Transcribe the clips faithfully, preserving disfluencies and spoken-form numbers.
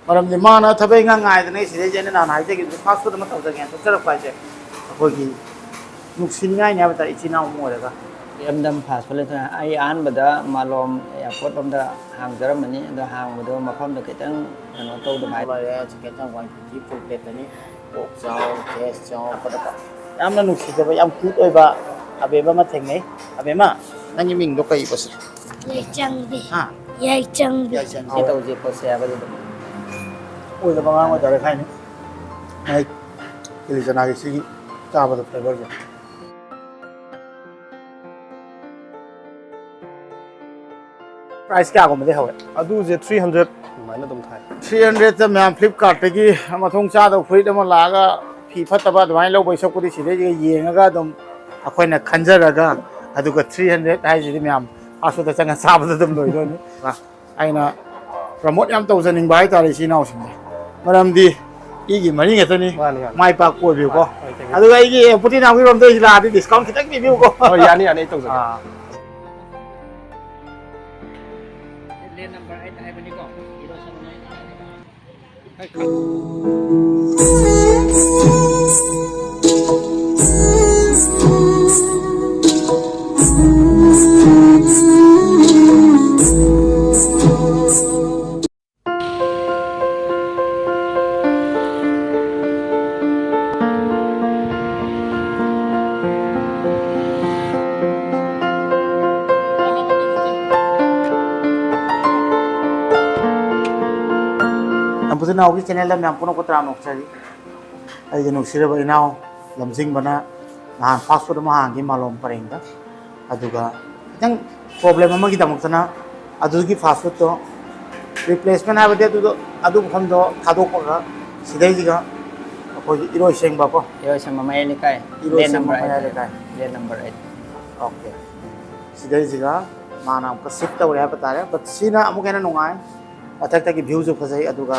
ꯃꯔꯝꯗꯤ ꯃꯥꯅ ꯊꯕꯛ ꯏꯪꯈꯥꯡ ꯉꯥꯏꯗꯅ ꯑꯩ ꯁꯤꯗꯩꯁꯦ ꯑꯩꯅ ꯅꯍꯥꯟ ꯍꯥꯏꯖꯈꯤꯕꯗꯨ, ꯐꯥꯁ ꯐꯨꯗ ꯑꯃ ꯇꯧꯖꯒꯦꯅ ꯊꯣꯛꯆꯔꯛꯄ ꯍꯥꯏꯁꯦ ꯑꯩꯈꯣꯏꯒꯤ ꯅꯨꯡꯁꯤꯅꯤꯡꯉꯥꯏꯅꯤ ꯍꯥꯏꯕ ꯇꯥꯔꯦ, ꯏꯆꯤꯟ ꯏꯅꯥꯎ ꯑꯃ ꯑꯣꯏꯔꯒ꯫ ꯏꯔꯝꯗꯝ ꯐꯥꯁ ꯐꯨꯗ ꯂꯩꯇꯅ ꯑꯩ ꯑꯍꯥꯟꯕꯗ ꯃꯥꯂꯣꯝ ꯑꯦꯌꯥꯔꯄꯣꯔꯠ ꯂꯣꯝꯗ ꯍꯥꯡꯖꯔꯝꯕꯅꯤ꯫ ꯑꯗꯣ ꯍꯥꯡꯕꯗꯣ ꯃꯐꯝꯗꯣ ꯈꯤꯇꯪ ꯀꯩꯅꯣ ꯇꯧꯗꯕ ꯍꯥꯏ-, ꯂꯣꯏꯔꯦ, ꯆꯤꯛꯀꯟ ꯆꯥꯝꯃꯉꯥ ꯐꯤꯐꯇꯤ ꯐꯨꯜ ꯄ꯭ꯂꯦꯠꯇꯅꯤ꯫ ꯄꯣꯛ ꯆꯥꯎ, ꯚꯦꯖ ꯆꯥꯎ, ꯈꯣꯠꯄ꯫ ꯌꯥꯝꯅ ꯅꯨꯡꯁꯤꯖꯕ, ꯌꯥꯝ ꯀ꯭ꯌꯨꯠ ꯑꯣꯏꯕ ꯑꯕꯦꯕ ꯑꯃ ꯊꯦꯡꯅꯩ꯫ ꯑꯕꯦꯝꯃ, ꯅꯪꯒꯤ ꯃꯤꯡꯗꯣ ꯀꯩꯕ ꯁꯤ? ꯌꯥꯏꯆꯪꯕꯤ꯫ ꯍꯥ? ꯌꯥꯏꯆꯪꯕꯤ꯫ ꯌꯥꯏꯆꯪꯕꯤ꯫ ꯁꯤ ꯇꯧꯁꯦ ꯈꯣꯠꯁꯦ ꯍꯥꯏꯕꯗꯨ ꯑꯗꯨꯝ ꯑꯣꯏꯗꯕ ꯑꯉꯥꯡ ꯑꯣꯏꯇꯥꯔꯦ ꯈꯥꯏꯅꯤ꯫ ꯃꯥꯏ ꯀꯤꯂꯤ ꯆꯅꯥꯒꯤ ꯁꯤꯒꯤ ꯆꯥꯕꯗ ꯐ꯭ꯂꯦꯕꯔꯁꯦ꯫ ꯄ꯭ꯔꯥꯏꯁ ꯀꯌꯥꯒꯨꯝꯕꯗꯤ ꯍꯧꯋꯦ? ꯑꯗꯨꯁꯦ ꯊ꯭ꯔꯤ ꯍꯟꯗ꯭ꯔꯦꯠ ꯑꯗꯨꯃꯥꯏꯅ ꯑꯗꯨꯝ ꯊꯥꯏ꯫ ꯊ꯭ꯔꯤ ꯍꯟꯗ꯭ꯔꯦꯠꯇ ꯃꯌꯥꯝ ꯐ꯭ꯂꯤꯞꯀꯥꯔꯠꯇꯒꯤ ꯃꯊꯣꯡ ꯆꯥꯗꯕ ꯐꯨꯔꯤꯠ ꯑꯃ ꯂꯥꯛꯑꯒ ꯐꯤ ꯐꯠꯇꯕ ꯑꯗꯨꯃꯥꯏꯅ ꯂꯧꯕꯩ ꯁꯔꯨꯛꯄꯨꯗꯤ ꯁꯤꯗꯩꯁꯤꯗ ꯌꯦꯡꯉꯒ ꯑꯗꯨꯝ ꯑꯩꯈꯣꯏꯅ ꯈꯟꯖꯔꯒ, ꯑꯗꯨꯒ ꯊ꯭ꯔꯤ ꯍꯟꯗ꯭ꯔꯦꯠ ꯍꯥꯏꯁꯤꯗꯤ ꯃꯌꯥꯝ ꯐꯥꯁ ꯐꯨꯗꯇ ꯆꯪꯉ ꯆꯥꯕꯗ ꯑꯗꯨꯝ ꯂꯣꯏꯗꯣꯏꯅꯤ꯫ ꯑꯩꯅ ꯄ꯭ꯔꯃꯣꯠ ꯌꯥꯝ ꯇꯧꯖꯅꯤꯡꯕ ꯍꯥꯏꯇꯥꯔꯦ ꯏꯆꯤꯟ ꯏꯅꯥꯎꯁꯤꯡꯁꯦ, ꯃꯔꯝꯗꯤ ꯏꯒꯤ ꯃꯔꯤ ꯉꯥꯛꯇꯅꯤ꯫ ꯃꯥꯅꯤ, ꯃꯥꯅꯤ꯫ ꯃꯥꯏ ꯄꯥꯛꯄ ꯑꯣꯏꯕꯤꯌꯨꯀꯣ꯫ ꯍꯣꯏ, thank you꯫ ꯑꯗꯨꯒ ꯑꯩꯒꯤ ꯄꯨꯇꯤ ꯅꯥꯎꯒꯤꯔꯣꯝꯗ ꯑꯩꯁꯨ ꯂꯥꯛꯑꯗꯤ ꯗꯤꯁꯀꯥꯎꯟ ꯈꯤꯇꯪ ꯄꯤꯕꯤꯌꯨꯀꯣ꯫ ꯍꯣꯏ, ꯌꯥꯅꯤ, ꯌꯥꯅꯤ, ꯑꯩ ꯇꯧꯖꯒꯦ꯫ ꯑꯥ꯫ ꯂꯦꯟ ꯅꯝꯕꯔ ꯑꯩꯠ ꯍꯥꯏꯕꯅꯤꯀꯣ꯫ ꯅꯝꯕꯨꯗꯤ ꯅꯥꯎꯒꯤ ꯆꯦꯅꯦꯜꯗ ꯃꯌꯥꯝ ꯄꯨꯝꯅꯃꯛꯄꯨ ꯇꯔꯥꯝꯅ ꯑꯣꯛꯆꯔꯤ꯫ ꯑꯩꯒꯤ ꯅꯨꯡꯁꯤꯔꯕ ꯏꯅꯥꯎ ꯂꯝꯖꯤꯡꯕꯅ ꯅꯍꯥꯟ ꯐꯥꯁ ꯐꯨꯗ ꯑꯃ ꯍꯥꯡꯈꯤ ꯃꯥꯂꯣꯝ ꯄꯔꯦꯡꯗ꯫ ꯑꯗꯨꯒ ꯈꯤꯇꯪ ꯄ꯭ꯔꯣꯕ꯭ꯂꯦꯝ ꯑꯃꯒꯤꯗꯃꯛꯇꯅ ꯑꯗꯨꯒꯤ ꯐꯥꯁ ꯐꯨꯗꯇꯣ ꯔꯤꯄ꯭ꯂꯦꯁꯃꯦꯟ ꯍꯥꯏꯕꯗꯤ ꯑꯗꯨꯗꯣ, ꯑꯗꯨ ꯃꯐꯝꯗꯣ ꯊꯥꯗꯣꯛꯄꯒ ꯁꯤꯗꯩꯁꯤꯒ ꯑꯩꯈꯣꯏꯒꯤ ꯏꯔꯣꯏꯁꯦꯡꯕꯀꯣ, ꯏꯔꯣꯏꯁꯦꯝꯕ ꯃꯌꯥꯏ ꯂꯩꯀꯥꯏ, ꯂꯦꯟ ꯏꯔꯣꯏꯁꯦꯡꯕ ꯅꯝꯕꯔ ꯃꯌꯥꯏ ꯑꯩꯠ, ꯂꯩꯀꯥꯏ꯫ ꯂꯦꯟ ꯅꯝꯕꯔ ꯑꯩꯠ꯫ ꯑꯣꯀꯦ꯫ ꯁꯤꯗꯩꯁꯤꯒ ꯃꯥꯅ ꯑꯃꯨꯛꯀ ꯁꯤꯐ ꯇꯧꯔꯦ ꯍꯥꯏꯕ ꯇꯥꯔꯦ꯫ But ꯁꯤꯅ ꯑꯃꯨꯛꯀ ꯍꯦꯟꯅ ꯅꯨꯡꯉꯥꯏ, ꯃꯊꯛꯇꯒꯤ ꯚ꯭ꯌꯨꯁꯨ ꯐꯖꯩ꯫ ꯑꯗꯨꯒ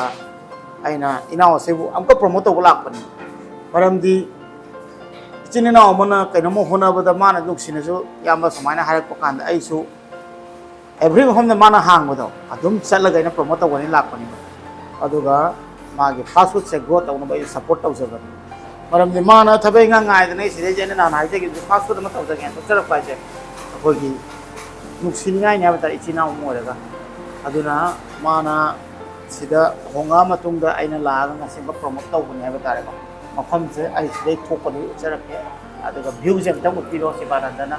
ꯑꯩꯅ ꯏꯅꯥꯎ ꯑꯁꯤꯕꯨ ꯑꯃꯨꯛꯀ ꯄ꯭ꯔꯣꯃꯣꯠ ꯇꯧꯕ ꯂꯥꯛꯄꯅꯤ, ꯃꯔꯝꯗꯤ ꯏꯆꯤꯟ ꯏꯅꯥꯎ ꯑꯃꯅ ꯀꯩꯅꯣꯝꯃ ꯍꯣꯠꯅꯕꯗ ꯃꯥꯅ ꯅꯨꯡꯁꯤꯅꯁꯨ ꯏꯌꯥꯝꯕ ꯁꯨꯃꯥꯏꯅ ꯍꯥꯏꯔꯛꯄ ꯀꯥꯟꯗ ꯑꯩꯁꯨ ꯑꯦꯚ꯭ꯔꯤ ꯃꯐꯝꯗ ꯃꯥꯅ ꯍꯥꯡꯕꯗꯣ ꯑꯗꯨꯝ ꯆꯠꯂꯒ ꯑꯩꯅ ꯄ꯭ꯔꯣꯃꯣꯠ ꯇꯧꯒꯅꯤ ꯂꯥꯛꯄꯅꯦꯕ꯫ ꯑꯗꯨꯒ ꯃꯥꯒꯤ ꯐꯥꯁ ꯐꯨꯗꯁꯦ ꯒ꯭ꯔꯣ ꯇꯧꯅꯕ ꯑꯩ ꯁꯞꯄꯣꯔꯠ ꯇꯧꯖꯕꯅꯤ꯫ ꯃꯔꯝꯗꯤ ꯃꯥꯅ ꯊꯕꯛ ꯏꯪꯈꯥꯡ ꯉꯥꯏꯗꯅ ꯑꯩ ꯁꯤꯗꯩꯁꯦ ꯑꯩꯅ ꯅꯍꯥꯟ ꯍꯥꯏꯖꯈꯤꯕꯗꯨ, ꯐꯥꯁ ꯐꯨꯗ ꯑꯃ ꯇꯧꯖꯒꯦꯅ ꯊꯣꯛꯆꯔꯛꯄ ꯍꯥꯏꯁꯦ ꯑꯩꯈꯣꯏꯒꯤ ꯅꯨꯡꯁꯤꯅꯤꯡꯉꯥꯏꯅꯤ ꯍꯥꯏꯕ ꯇꯥꯔꯦ, ꯏꯆꯤꯟ ꯏꯅꯥꯎ ꯑꯃ ꯑꯣꯏꯔꯒ꯫ ꯑꯗꯨꯅ ꯃꯥꯅ ꯁꯤꯗ ꯍꯣꯡꯉꯛꯑ ꯃꯇꯨꯡꯗ ꯑꯩꯅ ꯂꯥꯛꯑꯒ ꯉꯁꯤ ꯑꯃ ꯄ꯭ꯔꯣꯃꯣꯠ ꯇꯧꯕꯅꯤ ꯍꯥꯏꯕ ꯇꯥꯔꯦꯀꯣ꯫ ꯃꯐꯝꯁꯦ ꯑꯩ ꯁꯤꯗꯩ ꯊꯣꯛꯄꯗꯨ ꯎꯠꯆꯔꯛꯀꯦ꯫ ꯑꯗꯨꯒ ꯚ꯭ꯌꯨꯁꯦ ꯑꯝꯇꯪ ꯎꯠꯄꯤꯔꯣ, ꯁꯤꯕꯥꯅꯟꯗꯅ꯫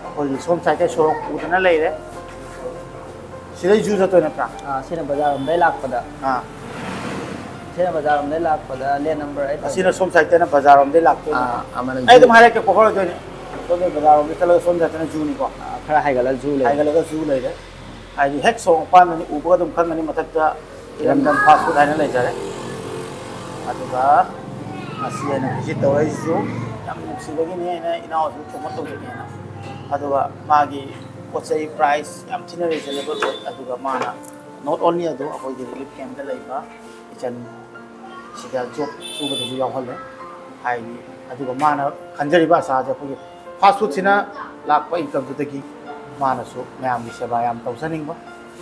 ꯑꯩꯈꯣꯏꯒꯤ ꯁꯣꯝ ꯁꯥꯏꯠꯇ ꯁꯣꯔꯣꯛ ꯎꯗꯅ ꯂꯩꯔꯦ꯫ ꯁꯤꯗꯩ ꯖꯨ ꯆꯠꯇꯣꯏ ꯅꯠꯇ꯭ꯔꯥ? ꯑꯥ, ꯁꯤꯅ ꯕꯖꯥꯔ ꯔꯣꯝꯗꯩ ꯂꯥꯛꯄꯗ꯫ ꯑꯥ꯫ ꯁꯤꯅ ꯕꯖꯥꯔ ꯔꯣꯝꯗꯩ ꯂꯥꯛꯄꯗ ꯂꯦꯟ ꯅꯝꯕꯔ ꯑꯩꯠ ꯑꯁꯤꯅ ꯑꯣꯏꯗꯣꯏꯅꯦ꯫ ꯁꯣꯝ ꯁꯥꯏꯠꯇꯅ ꯕꯖꯥꯔ ꯔꯣꯝꯗꯩ ꯂꯥꯛꯇꯣꯏꯅꯦ꯫ ꯑꯥ, ꯑꯃꯅ ꯑꯩ ꯑꯗꯨꯝ ꯖꯨ꯫ ꯍꯥꯏꯔꯛꯀꯦꯀꯣ, ꯍꯣꯔꯣꯏꯗꯣꯏꯅꯦ꯫ ꯁꯣꯝꯗꯩ ꯕꯖꯥꯔ ꯔꯣꯝꯗꯩ ꯆꯠꯂꯒ ꯁꯣꯝ ꯁꯥꯏꯠꯇꯅ ꯖꯨꯅꯤꯀꯣ꯫ ꯑꯥ, ꯈꯔ ꯍꯥꯏꯒꯠꯂ ꯖꯨ ꯂꯩꯔꯦ꯫ ꯍꯥꯏꯒꯠꯂꯒ ꯖꯨ ꯂꯩꯔꯦ꯫ ꯍꯥꯏꯗꯤ ꯍꯦꯛ ꯁꯣꯔꯣꯛ ꯃꯄꯥꯟꯗꯅꯤ, ꯎꯕꯒ ꯑꯗꯨꯝ ꯈꯪꯒꯅꯤ, ꯃꯊꯛꯇ ꯏꯔꯝꯗꯝ ꯐꯥꯁ ꯐꯨꯗ ꯍꯥꯏꯅ ꯂꯩꯖꯔꯦ꯫ ꯑꯗꯨꯒ ꯉꯁꯤ ꯑꯩꯅ ꯚꯤꯖꯤꯠ ꯇꯧꯔꯛꯏꯁꯤꯁꯨ ꯌꯥꯝ ꯅꯨꯡꯁꯤꯕꯒꯤꯅꯤ, ꯑꯩꯅ ꯏꯅꯥꯎꯁꯨ ꯄ꯭ꯔꯣꯃꯣꯠ ꯇꯧꯖꯒꯦꯅ꯫ ꯑꯗꯨꯒ ꯃꯥꯒꯤ ꯄꯣꯠ ꯆꯩ ꯄ꯭ꯔꯥꯏꯁ ꯌꯥꯝ ꯊꯤꯅ ꯔꯤꯖꯅꯦꯕꯜ ꯑꯣꯏ꯫ ꯑꯗꯨꯒ ꯃꯥꯅ not only ꯑꯗꯨ ꯑꯩꯈꯣꯏꯒꯤ ꯔꯤꯂꯤꯐ ꯀꯦꯝꯞꯇ ꯂꯩꯕ ꯏꯆꯟ ꯁꯤꯗ ꯖꯣꯕ ꯁꯨꯕꯗꯁꯨ ꯌꯥꯎꯍꯜꯂꯦ꯫ ꯍꯥꯏꯗꯤ, ꯑꯗꯨꯒ ꯃꯥꯅ ꯈꯟꯖꯔꯤꯕ ꯑꯁꯥꯁꯦ ꯑꯩꯈꯣꯏꯒꯤ ꯐꯥꯁ ꯐꯨꯗꯁꯤꯅ ꯂꯥꯛꯄ ꯏꯟꯀꯝꯗꯨꯗꯒꯤ ꯃꯥꯅꯁꯨ ꯃꯌꯥꯝꯒꯤ ꯁꯦꯕꯥ ꯌꯥꯝ ꯇꯧꯖꯅꯤꯡꯕ,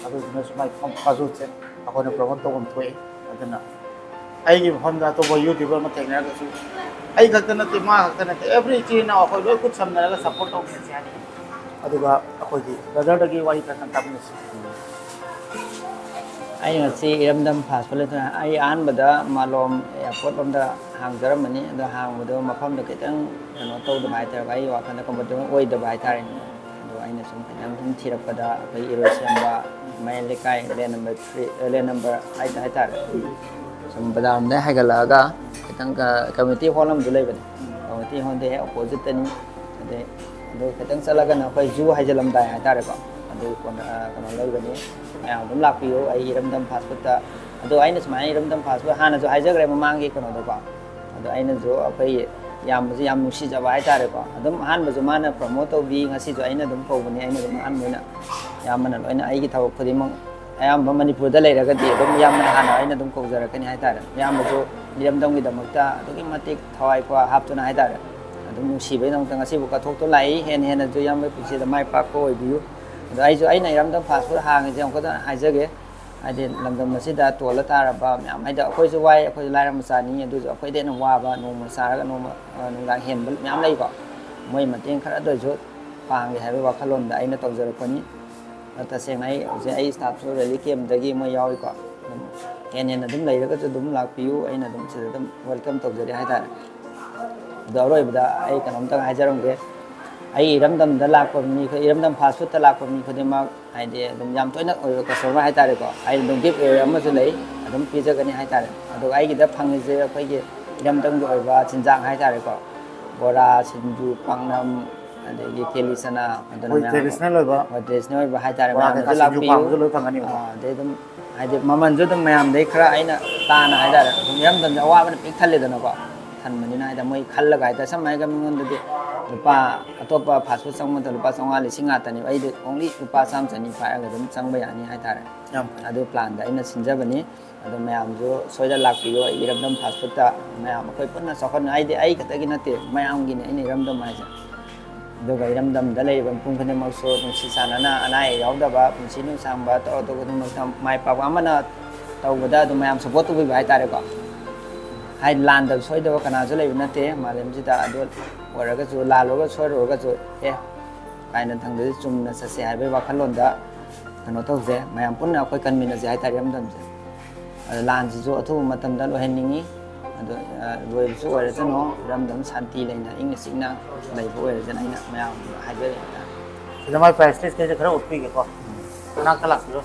ꯑꯗꯨꯗꯨꯅꯁꯨ ꯃꯥꯏ ꯐꯥꯁ ꯐꯨꯗꯁꯦ ꯑꯩꯈꯣꯏꯅ ꯄ꯭ꯔꯣꯃꯣꯠ ꯇꯧꯐꯝ ꯊꯣꯛꯏ꯫ ꯑꯗꯨꯅ ꯑꯩꯒꯤ ꯃꯐꯝꯗ ꯑꯇꯣꯞꯄ ꯌꯨꯇ꯭ꯌꯨꯕꯔ ꯑꯃ ꯊꯦꯡꯅꯔꯒꯁꯨ, ꯑꯩ ꯈꯛꯇ ꯅꯠꯇꯦ, ꯃꯥ ꯈꯛꯇ ꯅꯠꯇꯦ, ꯑꯦꯕ꯭ꯔꯤ ꯏꯆꯤꯟ ꯏꯅꯥꯎ ꯑꯩꯈꯣꯏ ꯂꯣꯏ ꯈꯨꯠ ꯁꯝꯅꯔꯒ ꯁꯞꯄꯣꯔꯠ ꯇꯧꯃꯤꯟꯅꯁꯤ ꯍꯥꯏꯅꯤꯡꯉꯤ꯫ ꯑꯗꯨꯒ ꯑꯩꯈꯣꯏꯒꯤ ꯕ꯭ꯔꯗꯔꯗꯒꯤ ꯋꯥꯔꯤ ꯈꯔ ꯈꯔ ꯇꯥꯃꯤꯟꯅꯁꯤ꯫ ꯑꯩ ꯉꯁꯤ ꯏꯔꯝꯗꯝ ꯐꯥꯁ ꯐꯨꯗ ꯂꯩꯇꯅ ꯑꯩ ꯑꯍꯥꯟꯕꯗ ꯃꯥꯂꯣꯝ ꯑꯦꯌꯥꯔꯄꯣꯔꯠ ꯂꯣꯝꯗ ꯍꯥꯡꯖꯔꯝꯕꯅꯤ꯫ ꯑꯗꯣ ꯍꯥꯡꯕꯗꯣ ꯃꯐꯝꯗꯣ ꯈꯤꯇꯪ ꯀꯩꯅꯣ ꯇꯧꯗꯕ ꯍꯥꯏꯇꯥꯔꯦ, ꯑꯩ ꯋꯥꯈꯜꯗ ꯀꯝꯐꯣꯔꯇꯦꯕꯜ ꯑꯣꯏꯗꯕ ꯍꯥꯏꯇꯥꯔꯦꯅꯦ꯫ ꯑꯗꯣ ꯑꯩꯅ ꯁꯨꯝ ꯈꯤꯇꯪ ꯁꯨꯝ ꯊꯤꯔꯛꯄꯗ ꯑꯩꯈꯣꯏ ꯏꯔꯣꯏꯁꯦꯝꯕ ꯃꯌꯥꯏ ꯂꯩꯀꯥꯏ ꯂꯦꯟ ꯅꯝꯕꯔ ꯊ꯭ꯔꯤ, ꯂꯦꯟ ꯅꯝꯕꯔ ꯑꯩꯠꯇ ꯍꯥꯏꯇꯥꯔꯦ, ꯁꯨꯝ ꯕꯖꯥꯔ ꯂꯣꯝꯗꯒꯤ ꯍꯥꯏꯒꯠꯂꯛꯑꯒ ꯈꯤꯇꯪ ꯀꯝꯃ꯭ꯌꯨꯅꯤꯇꯤ ꯍꯣꯜ ꯑꯃꯁꯨ ꯂꯩꯕꯅꯦ, ꯀꯝꯃ꯭ꯌꯨꯅꯤꯇꯤ ꯍꯣꯜꯗꯒꯤ ꯍꯦꯛ ꯑꯣꯄꯣꯖꯤꯠꯇꯅꯤ꯫ ꯑꯗꯩ ꯑꯗꯨ ꯈꯤꯇꯪ ꯆꯠꯂꯒꯅ ꯑꯩꯈꯣꯏ ꯖꯨ ꯍꯥꯏꯖꯤꯜꯂꯝꯗꯥꯏ ꯍꯥꯏꯇꯥꯔꯦꯀꯣ, ꯑꯗꯨ ꯀꯣꯟꯅ, ꯑ, ꯀꯩꯅꯣ ꯂꯩꯕꯅꯤ꯫ ꯃꯌꯥꯝ ꯑꯗꯨꯝ ꯂꯥꯛꯄꯤꯌꯨ ꯑꯩ ꯏꯔꯝꯗꯝ ꯐꯥꯁ ꯐꯨꯗꯇ꯫ ꯑꯗꯣ ꯑꯩꯅ ꯁꯨꯃꯥꯏꯅ ꯏꯔꯝꯗꯝ ꯐꯥꯁ ꯐꯨꯗ ꯍꯥꯟꯅꯁꯨ ꯍꯥꯏꯖꯈ꯭ꯔꯦ ꯃꯃꯥꯡꯒꯤ ꯀꯩꯅꯣꯗꯀꯣ꯫ ꯑꯗꯣ ꯑꯩꯅꯁꯨ ꯑꯩꯈꯣꯏ ꯏꯌꯥꯝꯕꯁꯦ ꯌꯥꯝ ꯅꯨꯡꯁꯤꯖꯕ ꯍꯥꯏꯇꯥꯔꯦꯀꯣ꯫ ꯑꯗꯨꯝ ꯑꯍꯥꯟꯕꯁꯨ ꯃꯥꯅ ꯄ꯭ꯔꯣꯃꯣꯠ ꯇꯧꯕꯤ, ꯉꯁꯤꯁꯨ ꯑꯩꯅ ꯑꯗꯨꯝ ꯀꯧꯕꯅꯤ, ꯑꯩꯅ ꯑꯗꯨꯝ ꯑꯍꯥꯟꯕ ꯑꯣꯏꯅ ꯏꯌꯥꯝꯕꯅ ꯂꯣꯏꯅ ꯑꯩꯒꯤ ꯊꯕꯛ ꯈꯨꯗꯤꯡꯃꯛ ꯑꯌꯥꯝꯕ ꯃꯅꯤꯄꯨꯔꯗ ꯂꯩꯔꯒꯗꯤ ꯑꯗꯨꯝ ꯏꯌꯥꯝꯕꯅ ꯍꯥꯟꯅ ꯑꯩꯅ ꯑꯗꯨꯝ ꯀꯧꯖꯔꯛꯀꯅꯤ ꯍꯥꯏꯇꯥꯔꯦ꯫ ꯏꯌꯥꯝꯕꯁꯨ ꯏꯔꯝꯗꯝꯒꯤꯗꯃꯛꯇ ꯑꯗꯨꯛꯀꯤ ꯃꯇꯤꯛ ꯊꯋꯥꯏ ꯈ꯭ꯋꯥ ꯍꯥꯞꯇꯨꯅ ꯍꯥꯏꯇꯥꯔꯦ꯫ ꯑꯗꯨꯝ ꯅꯨꯡꯁꯤꯕꯒꯤꯗꯃꯛꯇ ꯉꯁꯤꯕꯨ ꯀꯠꯊꯣꯛꯇꯨꯅ ꯂꯥꯛꯏ꯫ ꯍꯦꯟꯅ ꯍꯦꯟꯅꯁꯨ ꯏꯌꯥꯝꯕꯒꯤ ꯄꯨꯟꯁꯤꯗ ꯃꯥꯏ ꯄꯥꯛꯄ ꯑꯣꯏꯕꯤꯌꯨ꯫ ꯑꯗꯣ ꯑꯩꯁꯨ ꯑꯩꯅ ꯏꯔꯝꯗꯝ ꯐꯥꯁ ꯐꯨꯗ ꯍꯥꯡꯉꯤꯁꯦ ꯑꯃꯨꯛꯀ ꯍꯥꯏꯖꯒꯦ꯫ ꯍꯥꯏꯗꯤ ꯂꯝꯗꯝ ꯑꯁꯤꯗ ꯇꯣꯜꯂ ꯇꯥꯔꯕ ꯃꯌꯥꯝ, ꯍꯥꯏꯗꯤ ꯑꯩꯈꯣꯏꯁꯨ ꯋꯥꯏ, ꯑꯩꯈꯣꯏꯁꯨ ꯂꯥꯏꯔ ꯃꯆꯥꯅꯤ, ꯑꯗꯨꯁꯨ ꯑꯩꯈꯣꯏꯗ ꯍꯦꯟꯅ ꯋꯥꯕ, ꯅꯣꯡꯃ ꯆꯥꯔꯒ ꯅꯣꯡꯃ ꯑ, ꯅꯨꯡꯗꯥꯡ ꯍꯦꯟꯕ ꯃꯌꯥꯝ ꯂꯩꯀꯣ꯫ ꯃꯣꯏ ꯃꯇꯦꯡ ꯈꯔꯗ ꯑꯣꯏꯔꯁꯨ ꯄꯥꯡꯒꯦ ꯍꯥꯏꯕꯒꯤ ꯋꯥꯈꯜꯂꯣꯟꯗ ꯑꯩꯅ ꯇꯧꯖꯔꯛꯄꯅꯤ꯫ ꯑꯗꯣ ꯇꯁꯦꯡꯅ ꯑꯩ ꯍꯧꯖꯤꯛ ꯑꯩ ꯁ꯭ꯇꯥꯐꯁꯨ ꯔꯦꯂꯤ ꯀꯦꯝꯗꯒꯤ ꯃꯣꯏ ꯌꯥꯎꯔꯤꯀꯣ꯫ ꯑꯗꯨꯝ ꯍꯦꯟꯅ ꯍꯦꯟꯅ ꯑꯗꯨꯝ ꯂꯩꯔꯒꯁꯨ ꯑꯗꯨꯝ ꯂꯥꯛꯄꯤꯌꯨ, ꯑꯩꯅ ꯑꯗꯨꯝ ꯁꯤꯗ ꯑꯗꯨꯝ ꯋꯦꯜꯀꯝ ꯇꯧꯖꯔꯤ ꯍꯥꯏꯇꯥꯔꯦ꯫ ꯑꯗꯣ ꯑꯔꯣꯏꯕꯗ ꯑꯩ ꯀꯩꯅꯣꯝꯇꯪ ꯍꯥꯏꯖꯔꯝꯒꯦ꯫ ꯑꯩ ꯏꯔꯝꯗꯝꯗ ꯂꯥꯛꯄ ꯃꯤ, ꯏꯔꯝꯗꯝ ꯐꯥꯁ ꯐꯨꯗꯇ ꯂꯥꯛꯄ ꯃꯤ ꯈꯨꯗꯤꯡꯃꯛ, ꯍꯥꯏꯗꯤ ꯑꯗꯨꯝ ꯌꯥꯝ ꯇꯣꯏꯅ ꯑꯣꯏꯕ ꯀꯁꯇꯃꯔ ꯍꯥꯏꯇꯥꯔꯦꯀꯣ꯫ ꯑꯩꯅ ꯑꯗꯨꯝ ꯒꯤꯐ ꯑꯃꯁꯨ ꯂꯩ, ꯑꯗꯨꯝ ꯄꯤꯖꯒꯅꯤ ꯍꯥꯏꯇꯥꯔꯦ꯫ ꯑꯗꯨꯒ ꯑꯩꯒꯤꯗ ꯐꯪꯉꯤꯁꯦ ꯑꯩꯈꯣꯏꯒꯤ ꯏꯔꯝꯗꯝꯒꯤ ꯑꯣꯏꯕ ꯆꯤꯟꯖꯥꯛ ꯍꯥꯏꯇꯥꯔꯦꯀꯣ꯫ ꯕꯣꯔꯥ, ꯁꯤꯡꯖꯨ, ꯄꯥꯛꯅꯝ, ꯑꯗꯒꯤ ꯀꯦꯂꯤ ꯆꯅꯥ, ꯑꯗꯨꯅ ꯑꯩꯈꯣꯏ ꯃꯌꯥꯝ traditional ꯑꯣꯏꯕ ꯍꯣꯏ, traditional ꯑꯣꯏꯕ ꯍꯥꯏꯇꯥꯔꯦ, ꯕꯣꯔꯥ ꯃꯌꯥꯝꯅꯁꯨ ꯀꯩꯀꯥ ꯁꯤꯡꯖꯨ ꯂꯥꯛꯄꯤꯌꯨ꯫ ꯄꯥꯝꯕꯁꯨ ꯂꯣꯏ ꯐꯪꯒꯅꯤꯀꯣ? ꯑꯥ, ꯑꯗꯩ ꯑꯗꯨꯝ ꯍꯥꯏꯗꯤ ꯃꯃꯜꯁꯨ ꯑꯗꯨꯝ ꯃꯌꯥꯝꯗꯩ ꯈꯔ ꯑꯩꯅ ꯇꯥꯅ ꯍꯥꯏꯇꯥꯔꯦ, ꯑꯗꯨꯝ ꯏꯔꯝꯗꯝꯁꯦ ꯑꯋꯥꯕꯅ ꯄꯤꯛ ꯊꯜꯂꯦꯗꯅꯀꯣ꯫ ꯊꯟꯕꯅꯤꯅ ꯍꯥꯏꯇꯥꯔꯦ, ꯃꯣꯏ ꯈꯜꯂꯒ ꯍꯥꯏꯇꯥꯔꯦ, ꯁꯝꯅ ꯍꯥꯏꯔꯒ ꯃꯤꯉꯣꯟꯗꯗꯤ ꯂꯨꯄꯥ, ꯑꯇꯣꯞꯄ ꯐꯥꯁ ꯐꯨꯗ ꯆꯪꯕꯗ ꯂꯨꯄꯥ ꯆꯥꯝꯃꯉꯥ, ꯂꯤꯁꯤꯡ ꯉꯥꯛꯇꯅꯦꯕ, ꯑꯩꯗꯤ only ꯂꯨꯄꯥ ꯆꯥꯝꯃ ꯆꯅꯤ ꯄꯥꯏꯔꯒ ꯑꯗꯨꯝ ꯆꯪꯕ ꯌꯥꯅꯤ ꯍꯥꯏꯇꯥꯔꯦ꯫ ꯌꯥꯝ ꯐꯩ꯫ ꯑꯗꯨ ꯄ꯭ꯂꯥꯟꯗ ꯑꯩꯅ ꯁꯤꯟꯖꯕꯅꯤ꯫ ꯑꯗꯣ ꯃꯌꯥꯝꯁꯨ ꯁꯣꯏꯗꯅ ꯂꯥꯛꯄꯤꯌꯨ ꯑꯩ ꯏꯔꯝꯗꯝ ꯐꯥꯁ ꯐꯨꯗꯇ꯫ ꯃꯌꯥꯝ ꯑꯩꯈꯣꯏ ꯄꯨꯟꯅ ꯆꯥꯎꯈꯠꯅ, ꯍꯥꯏꯗꯤ ꯑꯩ ꯈꯛꯇꯒꯤ ꯅꯠꯇꯦ, ꯃꯌꯥꯝꯒꯤꯅꯦ ꯑꯩꯅ ꯏꯔꯝꯗꯝ ꯍꯥꯏꯁꯦ꯫ ꯑꯗꯨꯒ ꯏꯔꯝꯗꯝꯗ ꯂꯩꯔꯤꯕ ꯃꯤꯄꯨꯝ ꯈꯨꯗꯤꯡꯃꯛꯁꯨ ꯅꯨꯡꯁꯤ ꯆꯥꯟꯅꯅ, ꯑꯅꯥ ꯑꯌꯦꯛ ꯌꯥꯎꯗꯕ, ꯄꯨꯟꯁꯤ ꯅꯨꯡꯁꯥꯡꯕ, ꯇꯧꯔ ꯇꯧꯕ ꯈꯨꯗꯤꯡꯃꯛꯇ ꯃꯥꯏ ꯄꯥꯛꯄ, ꯑꯃꯅ ꯇꯧꯕꯗ ꯑꯗꯨꯝ ꯃꯌꯥꯝ ꯁꯞꯄꯣꯔꯠ ꯇꯧꯕꯤꯕ ꯍꯥꯏꯇꯥꯔꯦꯀꯣ꯫ ꯍꯥꯏꯗꯤ ꯂꯥꯟꯗꯕ ꯁꯣꯏꯗꯕ ꯀꯅꯥꯁꯨ ꯂꯩꯕ ꯅꯠꯇꯦ ꯃꯥꯂꯦꯝꯁꯤꯗ꯫ ꯑꯗꯨ ꯑꯣꯏꯔꯒꯁꯨ, ꯂꯥꯜꯂꯨꯔꯒ ꯁꯣꯏꯔꯨꯔꯒꯁꯨ, ꯑꯦ, ꯀꯥꯏꯅ ꯊꯪꯗꯗꯤ ꯆꯨꯝꯅ ꯆꯠꯁꯦ ꯍꯥꯏꯕꯒꯤ ꯋꯥꯈꯜꯂꯣꯟꯗ ꯀꯩꯅꯣ ꯇꯧꯁꯦ, ꯃꯌꯥꯝ ꯄꯨꯟꯅ ꯑꯩꯈꯣꯏ ꯀꯟꯃꯤꯟꯅꯁꯦ ꯍꯥꯏꯇꯥꯔꯦ ꯏꯔꯝꯗꯝꯁꯦ꯫ ꯑꯗꯣ ꯂꯥꯟꯁꯤꯁꯨ ꯑꯊꯨꯕ ꯃꯇꯝꯗ ꯂꯣꯏꯍꯟꯅꯤꯡꯉꯤ꯫ ꯑꯗꯣ, ꯑ, ꯂꯣꯏꯕꯁꯨ ꯑꯣꯏꯔꯁꯅꯨ, ꯏꯔꯝꯗꯝ ꯁꯥꯟꯇꯤ ꯂꯩꯅ, ꯏꯪꯅ ꯆꯤꯛꯅ ꯂꯩꯕ ꯑꯣꯏꯔꯁꯅꯨ, ꯑꯩꯅ ꯃꯌꯥꯝꯗ ꯍꯥꯏꯖꯔꯤ ꯍꯥꯏꯇꯥꯔꯦ꯫ ꯁꯤꯗ ꯃꯥꯏ price list ꯈꯩꯁꯦ ꯈꯔ ꯎꯠꯄꯤꯒꯦꯀꯣ꯫ ꯃꯅꯥꯛꯇ ꯂꯥꯛꯄꯤꯔꯣ꯫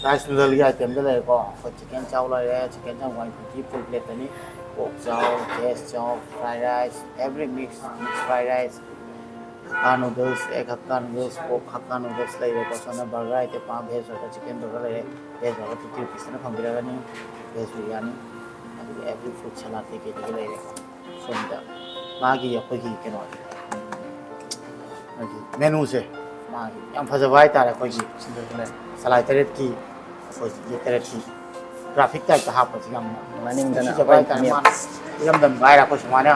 Rice noodle ꯒꯤ item ꯗ ꯂꯩꯔꯦꯀꯣ꯫ ꯑꯩꯈꯣꯏ chicken chow ꯂꯩꯔꯦ, chicken chow one fifty full plate ꯇꯅꯤ꯫ Pork chow, veg chow, fried rice, every mix, mix fried rice, Hakka noodles, egg Hakka noodles, pork Hakka noodles ꯂꯩꯔꯦꯀꯣ꯫ ꯁꯣꯝꯗ burger item ꯄꯥꯝ, veg ꯑꯣꯏꯔꯒ chicken burger ꯂꯩꯔꯦ, veg ꯑꯣꯏꯔꯒ fifty rupees ꯇꯅ ꯐꯪꯕꯤꯔꯒꯅꯤ, veg biryani. ꯑꯗꯨꯒ every fruit salad ꯀꯩꯀꯩꯗꯒꯤ ꯂꯩꯔꯦꯀꯣ꯫ ꯁꯣꯝꯗ ꯃꯥꯒꯤ ꯑꯩꯈꯣꯏꯒꯤ ꯀꯩꯅꯣꯁꯦ, ꯃꯥꯒꯤ menu ꯁꯦ, ꯃꯥꯒꯤ ꯌꯥꯝ ꯐꯖꯕ ꯍꯥꯏꯇꯥꯔꯦ꯫ ꯑꯩꯈꯣꯏꯒꯤ ꯁꯂꯥꯏ ꯇꯔꯦꯠꯀꯤ, ꯑꯩꯈꯣꯏꯒꯤ ꯌꯦꯛ ꯇꯔꯦꯠꯀꯤ graphic type ꯇ ꯍꯥꯞꯄꯁꯦ ꯌꯥꯝꯅ ꯃꯅꯤꯡꯗꯅ ꯅꯨꯡꯁꯤꯖꯕ ꯑꯩꯈꯣꯏ ꯍꯥꯏꯇꯥꯔꯦ꯫ ꯃꯦꯞ꯫ ꯃꯥꯅ ꯏꯔꯝꯗꯝꯒ ꯍꯥꯏꯔ ꯑꯩꯈꯣꯏ ꯁꯨꯃꯥꯏꯅ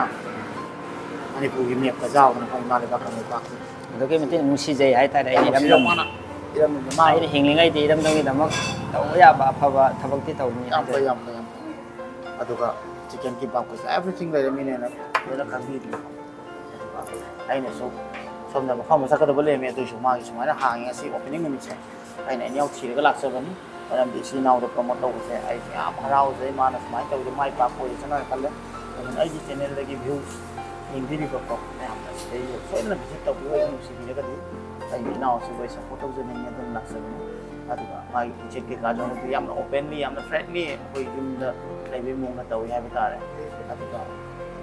ꯃꯅꯤꯄꯨꯔꯒꯤ ꯃꯦꯞꯇ ꯌꯥꯎꯗꯅ ꯑꯩꯈꯣꯏ ꯏꯃꯥ ꯂꯩꯕꯥꯛ ꯀꯪꯂꯩꯄꯥꯛꯀꯤ꯫ ꯑꯗꯨꯛꯀꯤ ꯃꯇꯤꯛ ꯅꯨꯡꯁꯤꯖꯩ ꯍꯥꯏꯇꯥꯔꯦ ꯑꯩ ꯌꯥꯝ ꯅꯨꯡꯁꯤꯕ ꯏꯔꯝꯗꯝ ꯃꯥꯅ ꯏꯔꯝꯗꯝꯗ ꯃꯥ ꯑꯩꯅ ꯍꯤꯡꯂꯤꯉꯩꯗꯤ ꯏꯔꯝꯗꯝꯒꯤꯗꯃꯛ ꯇꯧꯕ ꯌꯥꯕ ꯑꯐꯕ ꯊꯕꯛꯇꯤ ꯇꯧꯅꯤ ꯌꯥꯝ ꯐꯩ ꯍꯥꯏꯖꯔꯤ꯫ ꯌꯥꯝ ꯐꯩ ꯌꯥꯝ ꯐꯩ꯫ ꯑꯗꯨꯒ ꯆꯤꯛꯀꯟ ꯀꯤꯝꯕꯥꯞꯀꯁꯦ ꯑꯦꯚ꯭ꯔꯤꯊꯤꯡ ꯂꯩꯔꯝꯃꯤꯅꯦꯅ ꯂꯣꯏꯅ ꯈꯪꯕꯤꯗ꯭ꯔꯤ꯫ ꯑꯗꯨꯒ ꯑꯩꯅꯁꯨ ꯁꯣꯝꯗ ꯃꯐꯝ ꯑꯃ ꯆꯠꯀꯗꯕ ꯂꯩꯔꯝꯃꯦ, ꯑꯗꯨꯏꯁꯨ ꯃꯥꯒꯤ ꯁꯨꯃꯥꯏꯅ ꯍꯥꯡꯉꯦ ꯉꯁꯤ ꯑꯣꯄꯦꯅꯤꯡ ꯅꯨꯃꯤꯠꯁꯦ꯫ ꯑꯩꯅ ꯑꯦꯅꯤꯍꯥꯎ ꯊꯤꯔꯒ ꯂꯥꯛꯆꯕꯅꯤ꯫ ꯃꯔꯝꯗꯤ ꯏꯆꯤꯜ ꯏꯅꯥꯎꯗ ꯄ꯭ꯔꯣꯃꯣꯠ ꯇꯧꯕꯁꯦ ꯑꯩꯁꯦ ꯌꯥꯝ ꯍꯔꯥꯎꯖꯩ꯫ ꯃꯥꯅ ꯁꯨꯃꯥꯏꯅ ꯇꯧꯕꯗꯣ ꯃꯥꯏ ꯄꯥꯛꯄ ꯑꯣꯏꯖꯁꯅꯨ ꯍꯥꯏꯅ ꯈꯜꯂꯦ꯫ ꯑꯗꯨꯅ ꯑꯩꯒꯤ ꯆꯦꯅꯦꯜꯗꯒꯤ ꯚ꯭ꯌꯨꯁ ꯌꯦꯡꯕꯤꯔꯤꯕꯀꯣ ꯃꯌꯥꯝꯅ ꯁꯤꯗꯩꯗ ꯁꯣꯏꯗꯅ ꯚꯤꯖꯤꯠ ꯇꯧꯕꯤꯌꯨ꯫ ꯑꯩ ꯅꯨꯡꯁꯤꯕꯤꯔꯒꯗꯤ ꯑꯩꯒꯤ ꯏꯅꯥꯎꯁꯤꯕꯨ ꯑꯩ ꯁꯞꯄꯣꯔꯠ ꯇꯧꯖꯅꯤꯡꯉꯦ, ꯑꯗꯨꯝ ꯂꯥꯛꯆꯕꯅꯤ꯫ ꯑꯗꯨꯒ ꯃꯥꯒꯤ ꯏꯖꯠ ꯀꯩꯀꯥꯁꯨ ꯍꯧꯖꯤꯛꯇꯤ ꯌꯥꯝꯅ ꯑꯣꯄꯦꯟꯂꯤ, ꯌꯥꯝꯅ ꯐ꯭ꯔꯦꯡꯛꯂꯤ ꯑꯩꯈꯣꯏ ꯌꯨꯝꯗ ꯂꯩꯕꯒꯤ ꯃꯑꯣꯡꯗ ꯇꯧꯏ ꯍꯥꯏꯕ ꯇꯥꯔꯦ꯫ ꯑꯗꯨꯒ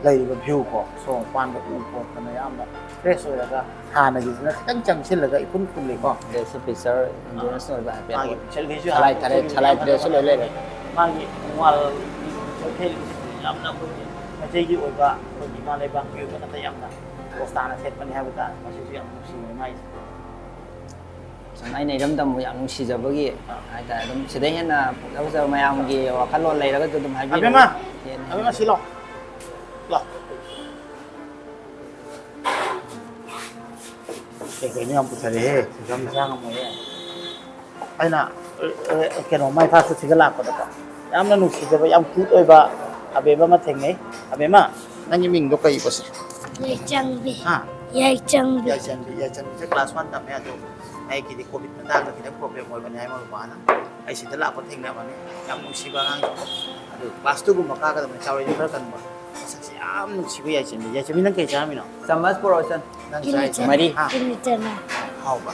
ꯂꯩꯔꯤꯕ ꯚ꯭ꯌꯨ ꯀꯣ, ꯁꯣꯔꯣꯛ ꯃꯄꯥꯟꯗ ꯎ ꯈꯣꯠꯇꯅ ꯌꯥꯝꯅ ꯐ꯭ꯔꯦꯁ ꯑꯣꯏꯔꯒ ꯍꯥꯟꯅꯒꯤꯁꯤꯅ ꯈꯤꯇꯪ ꯆꯪꯁꯤꯜꯂꯒ ꯏꯐꯨꯟ ꯐꯨꯜꯂꯤꯀꯣ꯫ ꯗ꯭ꯔꯦꯁꯁꯨ ꯐꯤꯆꯔ ꯏꯟꯗꯤꯌꯟꯁ ꯑꯣꯏꯕ ꯍꯥꯏꯐꯦꯠ ꯃꯥꯒꯤ ꯑꯣꯏ꯫ ꯄꯤꯛꯆꯔꯈꯩꯁꯨ ꯁꯂꯥꯏ ꯍꯥꯟꯅ ꯇꯔꯦꯠ ꯁꯂꯥꯏ ꯇꯔꯦꯠꯁꯨ ꯂꯣꯏ ꯂꯩꯔꯦ꯫ ꯃꯥꯒꯤ ꯋꯥꯜ ꯄꯤꯛꯆꯔꯈꯩꯁꯤꯗꯤ ꯌꯥꯝꯅ ꯑꯩꯈꯣꯏꯒꯤ ꯃꯩꯇꯩꯒꯤ ꯑꯣꯏꯕ ꯑꯩꯈꯣꯏꯒꯤ ꯏꯃꯥ ꯂꯩꯕꯥꯛꯀꯤ ꯑꯣꯏꯕ ꯅꯠꯇ꯭ꯔꯒ ꯌꯥꯝꯅ ꯄꯣꯁ ꯇꯥꯅ ꯊꯦꯠꯄꯅꯤ ꯍꯥꯏꯕ ꯇꯥꯔꯦ꯫ ꯃꯁꯤꯁꯨ ꯌꯥꯝ ꯅꯨꯡꯁꯤꯕꯅꯤ ꯃꯥꯒꯤꯁꯦ꯫ ꯁꯨꯝ ꯑꯩꯅ ꯏꯔꯝꯗꯝꯕꯨ ꯌꯥꯝ ꯅꯨꯡꯁꯤꯖꯕꯒꯤ ꯍꯥꯏꯇꯥꯔꯦ, ꯑꯗꯨꯝ ꯁꯤꯗꯩ ꯍꯦꯟꯅ ꯐꯖ ꯐꯖꯕ ꯃꯌꯥꯝꯒꯤ ꯋꯥꯈꯜꯂꯣꯟ ꯂꯩꯔꯒꯁꯨ ꯑꯗꯨꯝ ꯍꯥꯏꯕꯤꯔꯛꯑꯣ꯫ ꯑꯕꯦꯝꯃ! ꯍꯦꯟꯅ ꯑꯕꯦꯝꯃ, ꯁꯤ ꯂꯥꯎ꯫ ꯂꯥꯎ꯫ ꯀꯩ ꯀꯩꯅꯣ ꯌꯥꯝ ꯄꯨꯊꯔꯛꯑꯦꯍꯦ꯫ ꯁꯤꯗ ꯃꯆꯥ ꯉꯝꯃꯣꯏꯍꯦ꯫ ꯑꯩꯅ ꯑ, ꯑ, ꯀꯩꯅꯣ ꯃꯥꯏ ꯐꯥꯁꯇ ꯁꯤꯒ ꯂꯥꯛꯄꯗꯀꯣ ꯌꯥꯝꯅ ꯅꯨꯡꯁꯤꯖꯕ, ꯌꯥꯝ ꯀ꯭ꯌꯨꯠ ꯑꯣꯏꯕ ꯑꯕꯦꯝꯃ ꯑꯃ ꯊꯦꯡꯅꯩ꯫ ꯑꯕꯦꯝꯃ, ꯅꯪꯒꯤ ꯃꯤꯡꯗꯣ ꯀꯩꯕ ꯁꯦ? ꯌꯥꯏꯆꯪꯕꯤ꯫ ꯍꯥ? ꯌꯥꯏꯆꯪꯕꯤ꯫ ꯌꯥꯏꯆꯟꯕꯤ, ꯌꯥꯏꯆꯟꯕꯤꯁꯦ ꯀ꯭ꯂꯥꯁ ꯋꯥꯟ ꯇꯝꯃꯦ꯫ ꯑꯗꯣ ꯑꯩꯒꯤꯗꯤ ꯀꯣꯚꯤꯗ ꯃꯇꯥꯡꯗ ꯈꯤꯇꯪ ꯄ꯭ꯔꯣꯕ꯭ꯂꯦꯝ ꯑꯣꯏꯕꯅꯦ ꯍꯥꯏ ꯃꯣꯏ ꯕꯕꯥꯅ꯫ ꯑꯩ ꯁꯤꯗ ꯂꯥꯛꯄ ꯊꯦꯡꯅꯕꯅꯤ꯫ ꯌꯥꯝ ꯅꯨꯡꯁꯤꯕ ꯑꯉꯥꯡꯁꯤꯡ꯫ ꯑꯗꯨ ꯀ꯭ꯂꯥꯁ ꯇꯨꯒꯨꯝꯕ ꯀꯥꯒꯗꯕꯅꯤ꯫ ꯆꯥꯎꯔꯛꯏꯗꯣ ꯈꯔ ꯀꯟꯕ꯫ ꯃꯁꯛꯁꯦ ꯌꯥꯝ ꯅꯨꯡꯁꯤꯕ ꯌꯥꯏꯆꯟꯕꯤ꯫ ꯌꯥꯏꯆꯟꯕꯤ, ꯅꯪ ꯀꯩ ꯆꯥꯔꯝꯃꯤꯅꯣ? ꯆꯥꯃꯁ ꯄꯨꯔꯛꯑꯣ ꯏꯆꯟ꯫ ꯅꯪ ꯏꯅꯦ ꯆꯥꯔꯤꯁꯦ? ꯆꯟ- ꯃꯔꯤ꯫ ꯍꯥ? ꯏꯅꯦ ꯆꯟ꯫ ꯍꯥꯎꯕ?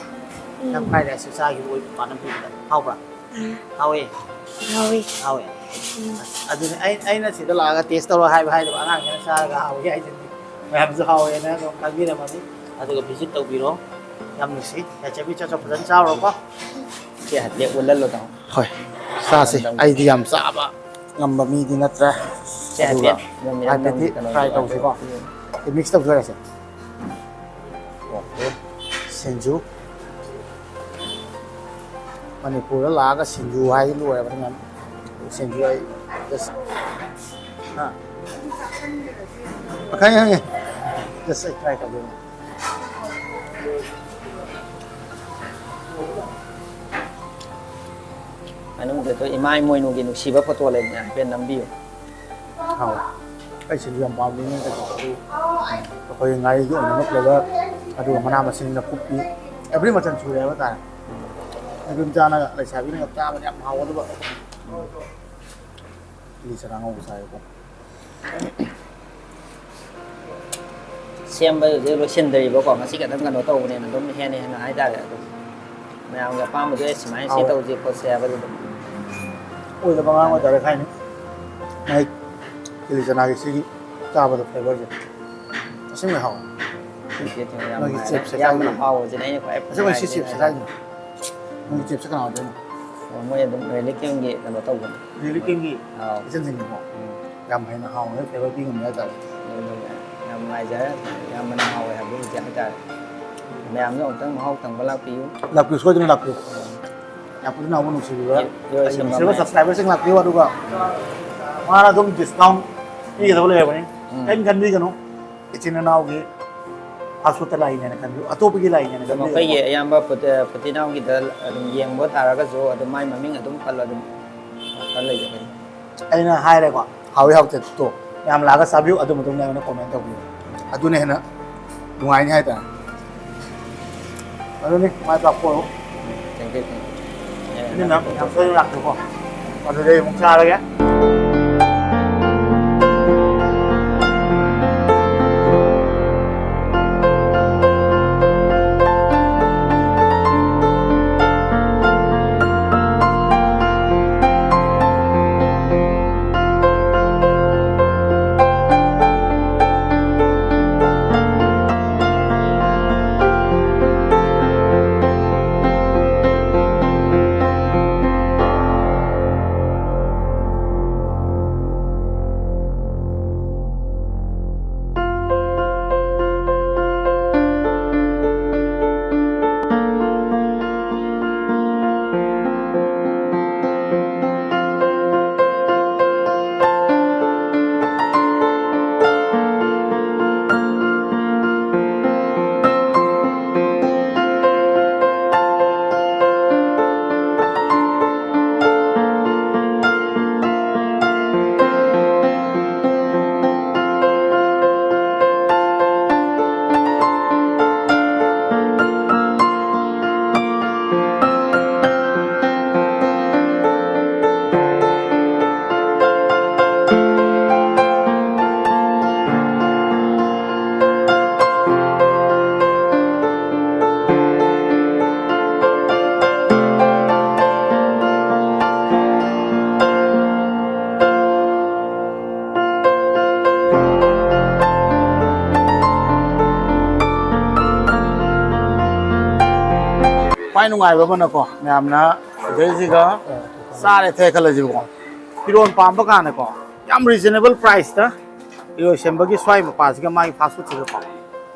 ꯎꯝ꯫ ꯅꯪ ꯐ꯭ꯔꯥꯏ ꯔꯥꯏꯁꯁꯨ ꯆꯥꯈꯤꯕ ꯑꯣꯏ ꯄꯥꯅ ꯄꯤꯕꯗ꯫ ꯍꯥꯎꯕ꯭ꯔꯥ? ꯎꯝ꯫ ꯍꯥꯎꯋꯦ? ꯍꯥꯎꯋꯤ꯫ ꯍꯥꯎꯋꯦ? ꯎꯝ꯫ ꯑꯗꯨꯅꯤ ꯑꯩ-, ꯑꯩꯅ ꯁꯤꯗ ꯂꯥꯛꯑꯒ ꯇꯦꯁ ꯇꯧꯔꯣ ꯍꯥꯏꯕ ꯍꯥꯏꯗꯕ ꯑꯉꯥꯡꯁꯤꯅ ꯆꯥꯔꯒ ꯍꯥꯎꯋꯤ ꯍꯥꯏꯁꯤꯅꯤ꯫ ꯃꯌꯥꯝꯁꯨ ꯍꯥꯎꯋꯦꯅ ꯑꯗꯨꯝ ꯈꯪꯕꯤꯔꯝꯃꯅꯤ꯫ ꯑꯗꯨꯒ ꯚꯤꯖꯤꯠ ꯇꯧꯕꯤꯔꯣ꯫ ꯌꯥꯝ ꯅꯨꯡꯁꯤ꯫ ꯌꯥꯏꯆꯟꯕꯤ, ꯆꯠ ꯆꯠ ꯐꯖꯅ ꯆꯥꯎꯔꯣꯀꯣ꯫ ꯁꯤ ꯍꯥꯏꯐꯦꯠ ꯎꯠꯍꯜꯂꯣ ꯇꯥꯃꯣ꯫ ꯍꯣꯏ, ꯆꯥꯁꯦ꯫ ꯑꯩꯗꯤ ꯌꯥꯝ ꯆꯥꯕ ꯉꯝꯕ ꯃꯤꯗꯤ ꯅꯠꯇ꯭ꯔꯦ꯫ ꯁꯦ, ꯑꯗꯨꯒ ꯍꯥꯏꯐꯦꯠ ꯑꯗꯨꯝ ꯍꯥꯏꯐꯦꯠꯇꯤ ꯀꯩꯅꯣ ꯇ꯭ꯔꯥꯏ ꯇꯧꯔꯒ ꯇꯧꯁꯤꯀꯣ꯫ ꯎꯝ꯫ ꯁꯤ ꯃꯤꯛꯁ ꯇꯧꯖꯔꯁꯦ꯫ ꯁꯤꯡꯖꯨ꯫ ꯃꯅꯤꯄꯨꯔꯗ ꯂꯥꯛꯑꯒ ꯁꯤꯡꯖꯨ ꯍꯥꯏꯗꯤ ꯂꯣꯏꯔꯕꯅꯤ ꯃꯌꯥꯝ꯫ ꯁꯤꯡꯖꯨ ꯑꯩ just, ꯍꯥ? ꯈꯪꯉꯦ, ꯈꯪꯉꯦ꯫ Just ꯑꯩ try ꯇꯧꯒꯦ꯫ ꯃꯅꯨꯡꯗ ꯑꯩꯈꯣꯏ ꯏꯃꯥ ꯏꯃꯣꯏꯅꯨꯒꯤ ꯅꯨꯡꯁꯤꯕ ꯐꯣꯇꯣ ꯂꯩꯕꯅꯦ, ꯍꯥꯏꯐꯦꯠ ꯅꯝꯕꯤꯌꯨ꯫ ꯍꯥꯎ꯫ ꯑꯩ ꯁꯤꯡꯖꯨ ꯌꯥꯝ ꯄꯥꯝꯕꯅꯤꯅ ꯀꯩꯅꯣ, ꯑꯩꯈꯣꯏ ꯉꯥꯔꯤꯒꯤ ꯑꯣꯏꯅ ꯐ꯭ꯂꯦꯕꯔ, ꯑꯗꯨꯒ ꯃꯅꯥ ꯃꯁꯤꯡ ꯅꯥꯀꯨꯞꯄꯤ, every ꯃꯆꯜ ꯁꯨꯔꯦ ꯍꯥꯏꯕ ꯇꯥꯔꯦ꯫ ꯅꯨꯄꯤ ꯃꯆꯥꯅꯒ ꯂꯩꯁꯥꯕꯤꯅꯒ ꯆꯥꯕꯗ ꯌꯥꯝ ꯍꯥꯎꯒꯗꯕ꯫ ꯀꯤꯂꯤ ꯆꯅꯥ ꯉꯧꯕ ꯆꯥꯏꯀꯣ꯫ ꯁꯦꯝꯕ ꯍꯧꯖꯤꯛ ꯂꯣꯏꯁꯤꯟꯗ꯭ꯔꯤꯕꯀꯣ, ꯉꯁꯤ ꯈꯛꯇꯪ ꯀꯩꯅꯣ ꯇꯧꯕꯅꯤꯅ ꯑꯗꯨꯝ ꯍꯦꯟꯅ ꯍꯦꯟꯅ ꯍꯥꯏꯇꯥꯔꯦ꯫ ꯑꯗꯨꯝ ꯃꯌꯥꯝꯒꯤ ꯑꯄꯥꯝꯕꯗꯣ, "ꯑꯦ, ꯁꯨꯃꯥꯏꯅ ꯁꯤ ꯍꯥꯎꯋꯦ꯫ ꯇꯧꯁꯤ ꯈꯣꯠꯁꯤ" ꯍꯥꯏꯕꯗꯨ ꯑꯗꯨꯝ ꯑꯣꯏꯗꯕ ꯑꯉꯥꯡ ꯑꯣꯏꯇꯥꯔꯦ ꯈꯥꯏꯅꯤ꯫ ꯃꯥꯏ ꯀꯤꯂꯤ ꯆꯅꯥꯒꯤ ꯁꯤꯒꯤ ꯆꯥꯕꯗ ꯐ꯭ꯂꯦꯕꯔꯁꯦ ꯑꯁꯦꯡꯕꯩ ꯍꯥꯎꯋꯦ꯫ ꯁꯤꯁꯦ ꯌꯥꯝ ꯃꯣꯏꯒꯤ ꯅꯨꯡꯉꯥꯏꯔꯦ꯫ ꯆꯤꯞꯁꯦ ꯏꯌꯥꯝꯕꯅ ꯈꯥꯏꯕꯤꯔꯦ꯫ ꯍꯥꯎꯕꯁꯤꯅ ꯑꯩꯅ ꯈ꯭ꯋꯥꯏ ꯑꯁꯦꯡꯕꯩ ꯁꯤ ꯅꯨꯡꯉꯥꯏꯖꯩ ꯆꯤꯞꯁꯦ ꯍꯥꯏꯇꯥꯔꯦ꯫ ꯈꯥꯏꯅꯤ꯫ ꯃꯣꯏꯒꯤ ꯆꯤꯞꯁꯦ ꯀꯅꯥ ꯑꯣꯏꯗꯣꯏꯅꯣ? ꯑꯣ, ꯃꯣꯏ ꯑꯗꯨꯝ ꯔꯤꯂꯤꯐ ꯀꯦꯝꯒꯤ ꯀꯩꯅꯣ ꯇꯧꯕꯅꯦ꯫ ꯔꯤꯂꯤꯐ ꯀꯦꯝꯒꯤ ꯑꯥꯎ꯫ ꯏꯆꯟꯁꯤꯡꯅꯤꯀꯣ꯫ ꯎꯝ꯫ ꯌꯥꯝ ꯍꯦꯟꯅ ꯍꯥꯎꯅ ꯐ꯭ꯂꯦꯕꯔ ꯄꯤ ꯉꯝꯃꯦ ꯍꯥꯏꯇꯥꯔꯦ꯫ ꯑꯗꯨꯅ ꯌꯥꯝ ꯅꯨꯡꯉꯥꯏꯖꯔꯦ꯫ ꯌꯥꯝꯅ ꯍꯥꯎꯋꯦ ꯍꯥꯏꯕꯗꯨ ꯍꯧꯖꯤꯛ ꯍꯥꯏꯇꯥꯔꯦ꯫ ꯃꯌꯥꯝꯁꯨ ꯑꯃꯨꯛꯇꯪ ꯃꯍꯥꯎ ꯇꯪꯕ ꯂꯥꯛꯄꯤꯌꯨ꯫ ꯂꯥꯛꯄꯤꯌꯨ, ꯁꯣꯏꯗꯅ ꯂꯥꯛꯄꯤꯌꯨ꯫ ꯌꯥꯝ ꯀꯨꯏꯅ ꯅꯥꯎꯕ ꯅꯨꯡꯁꯤꯕꯤꯕ ꯌꯣ-, ꯌꯣ-, ꯅꯨꯡꯁꯤꯕ ꯁꯦꯝꯕ ꯁꯕꯁꯀ꯭ꯔꯥꯏꯕꯔꯁꯤꯡ ꯂꯥꯛꯄꯤꯌꯨ, ꯑꯗꯨꯒ ꯃꯥꯅ ꯑꯗꯨꯝ ꯗꯤꯁꯀꯥꯎꯟ ꯄꯤꯒꯗꯕ ꯂꯩꯔꯕꯅꯤ꯫ ꯎꯝ꯫ ꯀꯔꯤꯝ ꯈꯟꯕꯤꯒꯅꯨ꯫ ꯏꯆꯤꯟ ꯏꯅꯥꯎꯒꯤ ꯐꯥꯁ ꯐꯨꯗꯇ ꯂꯥꯛꯏꯅꯦꯅ ꯈꯟꯕꯤꯌꯨ, ꯑꯇꯣꯞꯄꯒꯤ ꯂꯥꯛꯏꯅꯦꯅ ꯑꯗꯨꯝ ꯈꯟꯕꯤꯒꯅꯨ꯫ ꯑꯩꯈꯣꯏꯒꯤ ꯑꯌꯥꯝꯕ ꯄꯨ-, ꯄꯨꯇꯤꯅꯥꯎꯒꯤꯗ ꯑꯗꯨꯝ ꯌꯦꯡꯕ ꯇꯥꯔꯒꯁꯨ ꯑꯗꯨꯝ ꯃꯥꯏ ꯃꯃꯤꯡ ꯑꯗꯨꯝ ꯄꯜꯂꯣ, ꯑꯗꯨꯝ ꯈꯔ ꯂꯩꯖꯒꯅꯤ꯫ ꯑꯩꯅ ꯍꯥꯏꯔꯦꯀꯣ, ꯍꯥꯎꯏ ꯍꯥꯎꯇꯦ ꯇꯣ, ꯃꯌꯥꯝ ꯂꯥꯛꯑꯒ ꯆꯥꯕꯤꯌꯨ, ꯑꯗꯨ ꯃꯇꯨꯡꯗ ꯑꯩꯉꯣꯟꯗ ꯀꯣꯃꯦꯟ ꯇꯧꯕꯤꯌꯨ, ꯑꯗꯨꯅ ꯍꯦꯟꯅ ꯅꯨꯡꯉꯥꯏꯅꯤ ꯍꯥꯏꯇꯥꯔꯦ꯫ ꯑꯗꯨꯅꯤ, ꯃꯥꯏ ꯄꯥꯛꯄ ꯑꯣꯏꯔꯣ꯫ Thank you, thank you꯫ ꯑꯗꯨꯅ ꯌꯥꯝ ꯁꯣꯏꯗꯅ ꯂꯥꯛꯄꯤꯌꯨꯀꯣ꯫ ꯑꯗꯨꯗꯤ ꯑꯩ ꯑꯃꯨꯛ ꯆꯥꯔꯒꯦ꯫ ꯈ꯭ꯋꯥꯏ ꯅꯨꯡꯉꯥꯏꯕ ꯑꯃꯅꯀꯣ, ꯃꯌꯥꯝꯅ ꯁꯤꯗꯩꯁꯤꯒ ꯆꯥꯔꯦ ꯊꯛꯑꯦ ꯈꯜꯂꯁꯤꯕꯀꯣ, ꯐꯤꯔꯣꯜ ꯄꯥꯝꯕ ꯀꯥꯟꯗꯀꯣ, ꯌꯥꯝ reasonable price ꯇ ꯏꯔꯣꯏꯁꯦꯝꯕꯒꯤ ꯁ꯭ꯋꯥꯏ ꯃꯄꯥꯁꯤꯒ ꯃꯥꯒꯤ fast food ꯁꯤꯒꯀꯣ,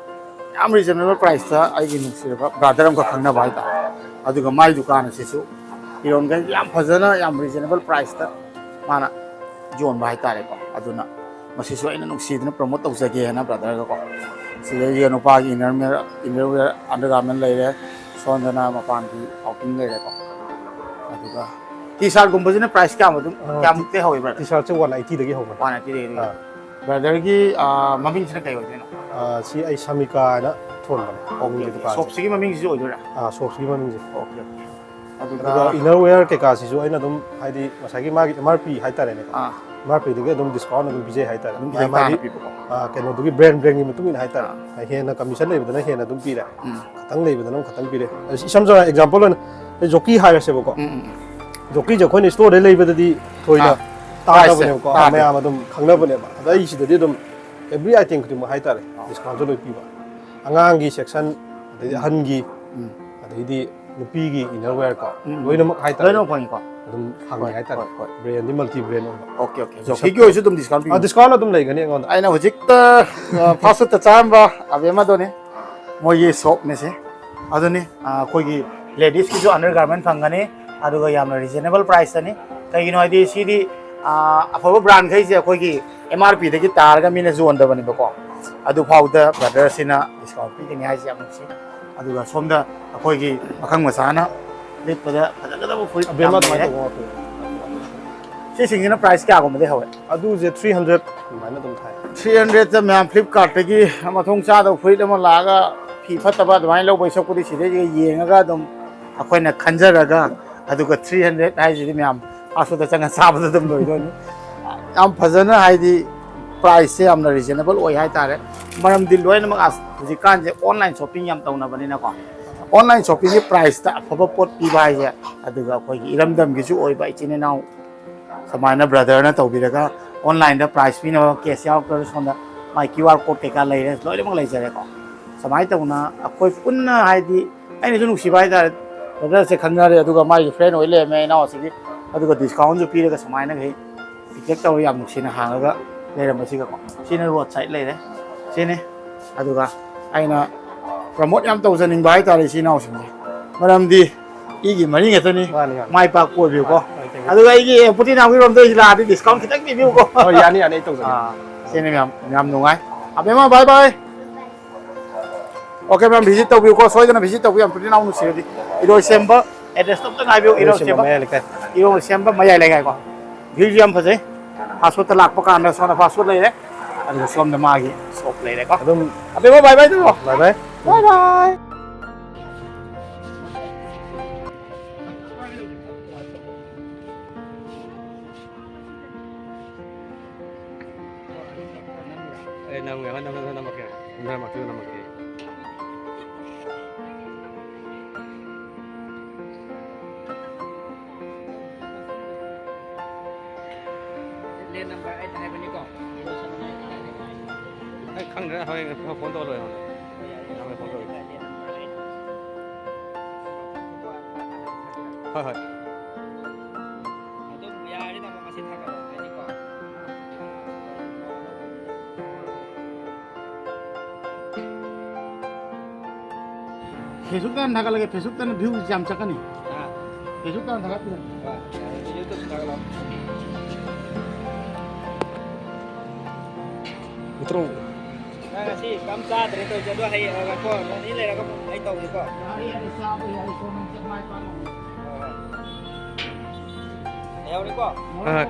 ꯌꯥꯝ reasonable price ꯇ ꯑꯩꯒꯤ ꯅꯨꯡꯁꯤꯔꯕ brother ꯑꯃꯈꯛ ꯈꯪꯅꯕ ꯍꯥꯏꯇꯥꯔꯦ꯫ ꯑꯗꯨꯒ ꯃꯥꯏ ꯗꯨꯀꯥꯟ ꯑꯁꯤꯁꯨ ꯐꯤꯔꯣꯜꯈꯩ ꯌꯥꯝ ꯐꯖꯅ, ꯌꯥꯝ reasonable price ꯇ ꯃꯥꯅ ꯌꯣꯟꯕ ꯍꯥꯏꯇꯥꯔꯦꯀꯣ꯫ ꯑꯗꯨꯅ ꯃꯁꯤꯁꯨ ꯑꯩꯅ ꯅꯨꯡꯁꯤꯗꯅ promote ꯇꯧꯖꯒꯦꯅ brother ꯒꯀꯣ꯫ ꯁꯤꯗꯩꯁꯤꯗ ꯅꯨꯄꯥꯒꯤ inner wear, inner wear, undergarment ꯂꯩꯔꯦ, ꯁꯣꯝꯗꯅ ꯃꯄꯥꯟꯒꯤ outing ꯂꯩꯔꯦꯀꯣ꯫ ꯑꯗꯨꯒ T-shirt ꯒꯨꯝꯕꯁꯤꯅ price ꯀꯌꯥꯃꯨꯛ ꯑꯗꯨꯝ, ꯑ, ꯀꯌꯥꯃꯨꯛꯇꯩ ꯍꯧꯏ, brother? T-shirt ꯁꯦ one eighty ꯗꯒꯤ ꯍꯧꯕꯅꯦ꯫ One eighty ꯗꯒꯤ꯫ ꯑꯥ꯫ Brother ꯒꯤ, ꯑ, ꯃꯃꯤꯡꯁꯤꯅ ꯀꯩ ꯑꯣꯏꯗꯣꯏꯅꯣ? ꯑ, ꯁꯤ ꯑꯩ ꯁꯃꯤꯀꯥ ꯍꯥꯏꯅ ꯊꯣꯟꯕꯅꯦ꯫ Okay, ꯃꯃꯤꯡꯒꯤ okay. ꯗꯨꯀꯥꯟꯁꯦ꯫ Shop ꯁꯤꯒꯤ ꯃꯃꯤꯡꯁꯤꯁꯨ ꯑꯣꯏꯗꯣꯏꯔꯥ? ꯑꯥ, shop ꯁꯤꯒꯤ ꯃꯃꯤꯡꯁꯦ꯫ Okay, okay꯫ ꯑꯗꯨꯒ ꯑꯗꯨꯒ inner wear ꯀꯩꯀꯥꯁꯤꯁꯨ ꯑꯩꯅ ꯑꯗꯨꯝ, ꯍꯥꯏꯗꯤ, ꯉꯁꯥꯏꯒꯤ ꯃꯥꯒꯤ M R P ꯍꯥꯏꯇꯥꯔꯦꯅꯦꯀꯣ꯫ ꯑꯥ꯫ M R P ꯗꯒꯤ ꯑꯗꯨꯝ discount ꯑꯗꯨꯝ ꯄꯤꯖꯩ ꯍꯥꯏꯇꯥꯔꯦ꯫ ꯑꯗꯨꯝ ꯃꯥ-, ꯈꯤꯇꯪ ꯃꯥꯒꯤ, ꯇꯥꯅ ꯄꯤꯕꯀꯣ꯫ ꯑꯥ, ꯀꯩꯅꯣꯗꯨꯒꯤ brand, brand ꯒꯤ ꯃꯇꯨꯡ ꯏꯟꯅ ꯍꯥꯏꯇꯥꯔꯦ꯫ ꯑꯥ꯫ ꯍꯦꯟꯅ commission ꯂꯩꯕꯗꯅ ꯍꯦꯟꯅ ꯑꯗꯨꯝ ꯄꯤꯔꯦ꯫ ꯎꯝ꯫ ꯈꯤꯇꯪ ꯂꯩꯕꯗꯅ ꯑꯃꯨꯛ ꯈꯤꯇꯪ ꯄꯤꯔꯦ꯫ ꯑꯗꯣ ꯏꯁꯝ ꯁꯝꯅ example ꯑꯣꯏꯅ ꯑꯩ jockey ꯍꯥꯏꯔꯁꯦꯕꯀꯣ꯫ ꯎꯝ, ꯎꯝ, ꯎꯝ꯫ Jockey ꯁꯦ ꯑꯩꯈꯣꯏꯅ store ꯗ ꯂꯩꯕꯗꯗꯤ ꯊꯣꯏꯅ ꯑꯥ꯫ ꯇꯥꯡꯗꯕꯅꯦꯕꯀꯣ꯫ Price ꯁꯦ ꯑꯥ, ꯇꯥꯡꯗꯦ꯫ ꯃꯌꯥꯝ ꯑꯗꯨꯝ ꯈꯪꯅꯕꯅꯦꯕ꯫ ꯑꯗ ꯑꯩ ꯁꯤꯗꯗꯤ ꯑꯗꯨꯝ every item ꯈꯨꯗꯤꯡꯃꯛ ꯍꯥꯏꯇꯥꯔꯦ, ꯑꯥ꯫ Discount ꯁꯨ ꯂꯣꯏ ꯄꯤꯕ꯫ ꯑꯉꯥꯡꯒꯤ section, ꯑꯗꯩꯗꯤ ꯎꯝ꯫ ꯑꯍꯟꯒꯤ, ꯎꯝ꯫ ꯑꯗꯩꯗꯤ ꯅꯨꯄꯤꯒꯤ inner wear ꯀꯣ, ꯎꯝ, ꯎꯝ꯫ ꯂꯣꯏꯅꯃꯛ ꯍꯥꯏꯇꯥꯔꯦ꯫ ꯂꯣꯏꯅꯃꯛ ꯐꯪꯉꯤꯀꯣ? ꯑꯗꯨꯝ ꯐꯪꯉꯤ ꯍꯣꯏ, ꯍꯥꯏꯇꯥꯔꯦ꯫ ꯍꯣꯏ, ꯍꯣꯏ꯫ Brand ꯗꯤ multi brand ꯑꯣꯏꯕ꯫ Okay, okay꯫ ꯑꯗꯨ jockey ꯒꯤ ꯑꯣꯏꯔꯁꯨ ꯑꯗꯨꯝ discount ꯄꯤꯕ? ꯑꯥ, discount ꯑꯗꯨꯝ ꯂꯩꯒꯅꯤ ꯑꯩꯉꯣꯟꯗ꯫ ꯑꯩꯅ ꯍꯧꯖꯤꯛꯇ, ꯑ, fast food ꯇ ꯆꯥꯔꯝꯕ ꯑꯕꯦꯝꯃꯗꯨꯅꯤ, ꯃꯣꯏꯒꯤ shop ꯅꯦ ꯁꯦ꯫ ꯑꯗꯨꯅꯤ, ꯑ, ꯑꯩꯈꯣꯏꯒꯤ ladies ꯀꯤꯁꯨ undergarment ꯐꯪꯒꯅꯤ, ꯑꯗꯨꯒ ꯌꯥꯝꯅ reasonable price ꯇꯅꯤ꯫ ꯀꯩꯒꯤꯅꯣ ꯍꯥꯏꯗꯤ ꯁꯤꯗꯤ, ꯑ, ꯑꯐꯕ brand ꯈꯩꯁꯦ ꯑꯩꯈꯣꯏꯒꯤ M R P ꯗꯒꯤ ꯇꯥꯔꯒ ꯃꯤꯅ ꯌꯣꯟꯗꯕꯅꯦꯕꯀꯣ, ꯑꯗꯨꯐꯥꯎꯗ brother ꯁꯤꯅ discount ꯄꯤꯒꯅꯤ ꯍꯥꯏꯁꯦ ꯌꯥꯝ ꯅꯨꯡꯁꯤ꯫ ꯑꯗꯨꯒ ꯁꯣꯝꯗ ꯑꯩꯈꯣꯏꯒꯤ ꯄꯥꯈꯪ ꯃꯆꯥꯅ ꯂꯤꯠꯄꯗ ꯐꯖꯒꯗꯕ ꯐꯨꯔꯤꯠ ꯌꯥꯝ ꯑꯕꯦꯝꯃ ꯂꯩꯔꯦ꯫ ꯑꯗꯨꯃꯥꯏꯅ ꯇꯧꯕ ꯉꯥꯛꯇꯅꯤ꯫ ꯁꯤꯁꯤꯡꯁꯤꯅ price ꯀꯌꯥꯒꯨꯝꯕꯗꯒꯤ ꯍꯧꯋꯦ? ꯑꯗꯨꯁꯦ three hundred ꯑꯗꯨꯃꯥꯏꯅ ꯑꯗꯨꯝ ꯊꯥꯏ꯫ Three hundred ꯇ ꯃꯌꯥꯝ Flipkart ꯇꯒꯤ ꯃꯊꯣꯡ ꯆꯥꯗꯕ ꯐꯨꯔꯤꯠ ꯑꯃ ꯂꯥꯛꯑꯒ ꯐꯤ ꯐꯠꯇꯕ ꯑꯗꯨꯃꯥꯏꯅ ꯂꯧꯕꯩ ꯁꯔꯨꯛꯄꯨꯗꯤ ꯁꯤꯗꯩꯁꯤꯗ ꯌꯦꯡꯉꯒ ꯑꯗꯨꯝ ꯑꯩꯈꯣꯏꯅ ꯈꯟꯖꯔꯒ, ꯑꯗꯨꯒ three hundred ꯍꯥꯏꯁꯤꯗꯤ ꯃꯌꯥꯝ fast food ꯇ ꯆꯪꯉ ꯆꯥꯕꯗ ꯑꯗꯨꯝ ꯂꯣꯏꯗꯣꯏꯅꯤ꯫ ꯌꯥꯝ ꯐꯖꯅ, ꯍꯥꯏꯗꯤ price ꯁꯦ ꯌꯥꯝꯅ reasonable ꯑꯣꯏ ꯍꯥꯏꯇꯥꯔꯦ꯫ ꯃꯔꯝꯗꯤ ꯂꯣꯏꯅꯃꯛ ꯑꯁ-, ꯍꯧꯖꯤꯛꯀꯥꯟꯁꯦ online shopping ꯌꯥꯝ ꯇꯧꯅꯕꯅꯤꯅꯀꯣ, online shopping ꯒꯤ price ꯇ ꯑꯐꯕ ꯄꯣꯠ ꯄꯤꯕ ꯍꯥꯏꯁꯦ, ꯑꯗꯨꯒ ꯑꯩꯈꯣꯏꯒꯤ ꯏꯔꯝꯗꯝꯒꯤꯁꯨ ꯑꯣꯏꯕ ꯏꯆꯤꯟ ꯏꯅꯥꯎ ꯁꯨꯃꯥꯏꯅ brother ꯅ ꯇꯧꯕꯤꯔꯒ online ꯗ price ꯄꯤꯅꯕ cash ꯌꯥꯎꯔꯛꯇ꯭ꯔꯁꯨ ꯁꯣꯝꯗ ꯃꯥꯏ Q R code ꯀꯩꯀꯥ ꯂꯩꯔꯦ, ꯂꯣꯏꯅꯃꯛ ꯂꯩꯖꯔꯦꯀꯣ꯫ ꯁꯨꯃꯥꯏꯅ ꯇꯧꯅ ꯑꯩꯈꯣꯏ ꯄꯨꯟꯅ, ꯍꯥꯏꯗꯤ ꯑꯩꯅꯁꯨ ꯅꯨꯡꯁꯤꯕ ꯍꯥꯏꯇꯥꯔꯦ, ꯕ꯭ꯔꯗꯔꯁꯦ ꯈꯪꯅꯔꯦ, ꯑꯗꯨꯒ ꯃꯥꯒꯤ ꯐ꯭ꯔꯦꯟ ꯑꯣꯏ ꯂꯩꯔꯝꯃꯦ ꯏꯅꯥꯎꯁꯤꯒꯤ꯫ ꯑꯗꯨꯒ ꯗꯤꯁꯀꯥꯎꯟꯁꯨ ꯄꯤꯔꯒ ꯁꯨꯃꯥꯏꯅ ꯍꯦꯛ ꯄꯤꯛ ꯑꯞ ꯇꯧꯔ ꯌꯥꯝ ꯅꯨꯡꯁꯤꯅ ꯍꯥꯡꯉꯒ ꯂꯩꯔꯝꯕꯁꯤꯒꯀꯣ꯫ ꯁꯤꯅ ꯔꯣꯗ ꯁꯥꯏꯗ ꯂꯩꯔꯦ꯫ ꯁꯤꯅꯤ꯫ ꯑꯗꯨꯒ ꯑꯩꯅ ꯄ꯭ꯔꯃꯣꯠ ꯌꯥꯝ ꯇꯧꯖꯅꯤꯡꯕ ꯍꯥꯏꯇꯥꯔꯦ ꯏꯆꯤꯜ ꯏꯅꯥꯎꯁꯤꯡꯁꯦ, ꯃꯔꯝꯗꯤ ꯏꯒꯤ ꯃꯔꯤ ꯉꯥꯛꯇꯅꯤ꯫ ꯃꯥꯅꯤ, ꯃꯥꯅꯤ꯫ ꯃꯥꯏ ꯄꯥꯛꯄ ꯑꯣꯏꯕꯤꯌꯨꯀꯣ꯫ ꯃꯥꯅꯤ, ꯃꯥꯅꯤ꯫ ꯑꯗꯨꯒ ꯑꯩꯒꯤ ꯄꯨꯇꯤ ꯅꯥꯎꯒꯤꯔꯣꯝꯗ ꯑꯩ ꯂꯥꯛꯑꯗꯤ ꯗꯤꯁꯀꯥꯎꯟ ꯈꯤꯇꯪ ꯄꯤꯕꯤꯌꯨꯀꯣ꯫ ꯍꯣꯏ, ꯌꯥꯅꯤ, ꯌꯥꯅꯤ, ꯑꯩ ꯇꯧꯖꯒꯦ꯫ ꯑꯥ, ꯁꯤꯅꯤ ꯃꯌꯥꯝ, ꯌꯥꯝ ꯅꯨꯡꯉꯥꯏ꯫ ꯑꯕꯦꯝꯃ, ꯕꯥꯏ ꯕꯥꯏ꯫ ꯑꯣꯀꯦ ꯃꯌꯥꯝ, ꯚꯤꯖꯤꯠ ꯇꯧꯕꯤꯌꯨꯀꯣ, ꯁꯣꯏꯗꯅ ꯚꯤꯖꯤꯠ ꯇꯧꯕꯤꯌꯨ꯫ ꯌꯥꯝ ꯄꯨꯇꯤ ꯅꯥꯎ ꯅꯨꯡꯁꯤꯔꯗꯤ ꯏꯔꯣꯏꯁꯦꯝꯕ ꯑꯦꯗ꯭ꯔꯦꯁꯇꯣ ꯑꯝꯇ ꯉꯥꯏꯕꯤꯌꯨ꯫ ꯏꯔꯣꯏꯁꯦꯝꯕ ꯏꯔꯣꯏꯁꯦꯝꯕ, ꯃꯌꯥꯏ ꯂꯩꯀꯥꯏ꯫ ꯏꯔꯣꯏꯁꯦꯝꯕ ꯃꯌꯥꯏ ꯂꯩꯀꯥꯏꯀꯣ꯫ ꯚ꯭ꯌꯨꯁꯨ ꯌꯥꯝ ꯐꯖꯩ꯫ ꯐꯥꯁ ꯐꯨꯗꯇ ꯂꯥꯛꯄ ꯀꯥꯟꯗ ꯁꯣꯝꯗ ꯐꯥꯁ ꯐꯨꯗ ꯂꯩꯔꯦ, ꯑꯗꯨꯒ ꯁꯣꯝꯗ ꯃꯥꯒꯤ ꯁꯣꯞ ꯂꯩꯔꯦꯀꯣ꯫ ꯑꯗꯨꯝ ꯑꯕꯦꯝꯃ, ꯕꯥꯏ ꯕꯥꯏ ꯇꯧꯔꯣ꯫ ꯕꯥꯏ ꯕꯥꯏ꯫ ꯕꯥꯏ ꯕꯥꯏ꯫ ꯑꯦ, ꯅꯝꯒꯦ, ꯅꯝꯒꯦ, ꯅꯝꯒꯦ, ꯅꯝꯃꯛꯀꯦ꯫ ꯅꯝꯃꯛꯀꯦ, ꯅꯝꯃꯛꯀꯦ꯫ ꯂꯦꯟ ꯅꯝꯕꯔ ꯑꯩꯠ ꯍꯥꯏꯕꯅꯤꯀꯣ꯫ ꯑꯩ ꯈꯪꯗ꯭ꯔꯦ, ꯍꯣꯔꯦꯟ ꯐꯣꯟ ꯇꯧꯔ ꯂꯣꯏꯔꯦ꯫ ꯍꯣꯏ, ꯌꯥꯏ, ꯌꯥꯏ꯫ ꯍꯣꯏ, ꯍꯣꯏ꯫ ꯑꯗꯨꯝ ꯌꯥꯔꯗꯤ ꯅꯪ ꯉꯁꯤ ꯊꯥꯒꯠꯂꯣ, ꯍꯥꯏꯗꯤꯀꯣ꯫ ꯐꯦꯁꯕꯨꯛꯇ ꯍꯥꯟꯅ ꯊꯥꯒꯠꯂꯒꯦ, ꯐꯦꯁꯕꯨꯛꯇꯅ ꯚ꯭ꯌꯨꯁ ꯌꯥꯝ ꯆꯠꯀꯅꯤ꯫ ꯑꯥ꯫ ꯐꯦꯁꯕꯨꯛꯇ ꯍꯥꯟꯅ ꯊꯥꯒꯠꯄꯤꯔꯣ꯫ ꯍꯣꯏ, ꯌꯥꯏ, ꯌꯨꯇ꯭ꯌꯨꯕꯇ ꯊꯥꯒꯠꯂꯣ꯫ ꯅꯠꯇ꯭ꯔꯣ? ꯅꯪ ꯉꯁꯤ ꯀꯝ ꯆꯥꯗ꯭ꯔꯦ ꯇꯧꯔꯤꯁꯦ, ꯑꯗꯣ ꯍꯌꯦꯡ, ꯑ, ꯉꯥꯏꯈꯣ, ꯅꯣꯡ ꯅꯤꯅꯤ ꯂꯩꯔꯒ ꯑꯃꯨꯛ ꯑꯩ ꯇꯧꯒꯦꯀꯣ꯫ ꯌꯥꯔꯦ, ꯌꯥꯔꯦ, ꯆꯥꯕ ꯌꯥꯔꯦ, ꯀꯣꯟꯅ ꯆꯠ ꯃꯥꯏ ꯄꯥꯛꯅꯕꯅꯦ꯫ ꯍꯣꯏ, ꯍꯣꯏ꯫ ꯂꯩꯍꯧꯔꯦꯀꯣ? ꯍꯣꯏ, ꯍꯣꯏ꯫